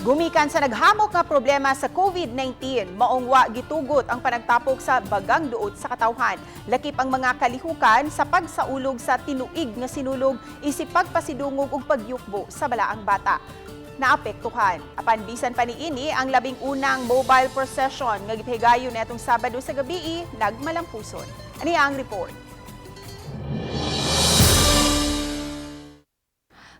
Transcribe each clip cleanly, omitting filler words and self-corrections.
Gumikan sa naghamok nga problema sa COVID-19, maong wa gitugot ang panagtapok sa bagang duot sa katawhan. Lakip ang mga kalihukan sa pagsaulog sa tinuig nga sinulog isip pagpasidungog ug pagyukbo sa balaang bata naapektuhan. Apan bisan pa niini ang 11 mobile procession nga gipahigayon netong Sabado sa gabii nagmalampuson. Ani ang report.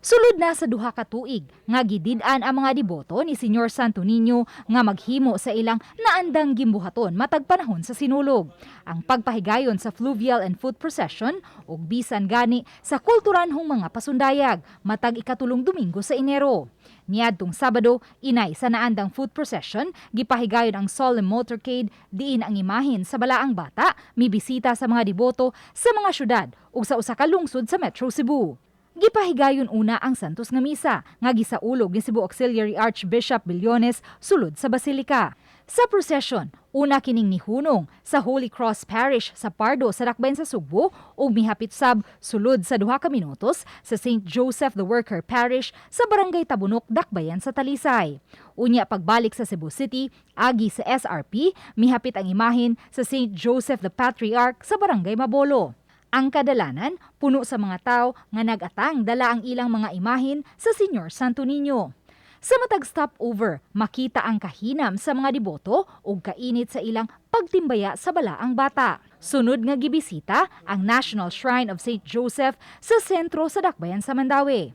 Sulod na sa 2 ka tuig nga gidid-an ang mga deboto ni Senyor Santo Niño nga maghimo sa ilang naandang gimbuhaton matag panahon sa sinulog. Ang pagpahigayon sa fluvial and foot procession ug bisan gani sa kulturanhong mga pasundayag matag 3 Domingo sa Enero. Niadtong Sabado, inay sa naandang foot procession, gipahigayon ang solemn motorcade diin ang imahen sa balaang bata mibisita sa mga deboto sa mga syudad ug sa usa ka lungsod sa Metro Cebu. Gipahigayon una ang Santos nga Misa nga gisaulog ni Cebu Auxiliary Archbishop Billones sulod sa basilika. Sa procession, una kining nihunong sa Holy Cross Parish sa Pardo sa Dakbayan sa Sugbo ug mihapit sab sulod sa 2 ka minutos sa St. Joseph the Worker Parish sa Barangay Tabunok, Dakbayan sa Talisay. Unya pagbalik sa Cebu City, agi sa SRP, mihapit ang imahen sa St. Joseph the Patriarch sa Barangay Mabolo. Ang kadalanan, puno sa mga tao nga nag-atang dala ang ilang mga imahen sa Senyor Santo Niño. Sa matag stopover, makita ang kahinam sa mga deboto ug kainit sa ilang pagtimbaya sa balaang bata. Sunod nga gibisita ang National Shrine of St. Joseph sa sentro sa Dakbayan sa Mandaue.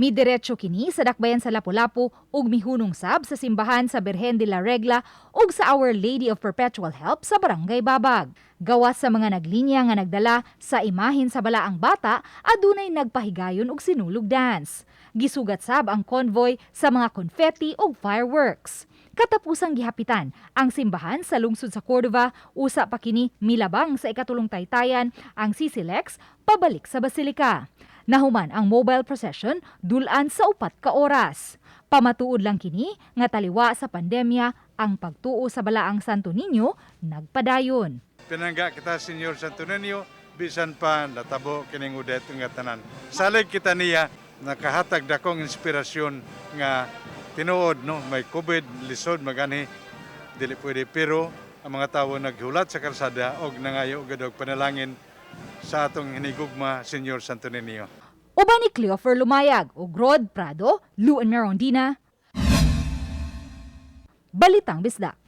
Midiretso kini sa Dakbayan sa Lapu-Lapu ug mihunong sab sa simbahan sa Birhen de la Regla ug sa Our Lady of Perpetual Help sa Barangay Babag. Gawas sa mga naglinya nga nagdala sa imahen sa balaang bata, adunay nagpahigayon og sinulog dance. Gisugat sab ang convoy sa mga confetti ug fireworks. Katapusang gihapitan ang simbahan sa lungsod sa Cordova, usa pa kini milabang sa ikatulong taytayan ang CCLEX pabalik sa basilika. Nahuman ang mobile procession dulan sa 4 ka oras. Pamatuod lang kini nga taliwa sa pandemya, ang pagtuo sa balaang Santo Niño nagpadayon. Pinangga kita, Senyor Santo Niño, bisan pa natabo kining udet nga tanan. Salig kita niya, nakahatag dakong inspirasyon nga tinuod, no, may COVID, lisod magani, dili pwede, pero ang mga tawo naghulat sa kalsada og nangayo og og panalangin sa atong hinigugma Senyor Santo Niño. Uban ni Cleofer Lumayag ug Rod Prado, Lou and Merondina. Balitang Bisdak.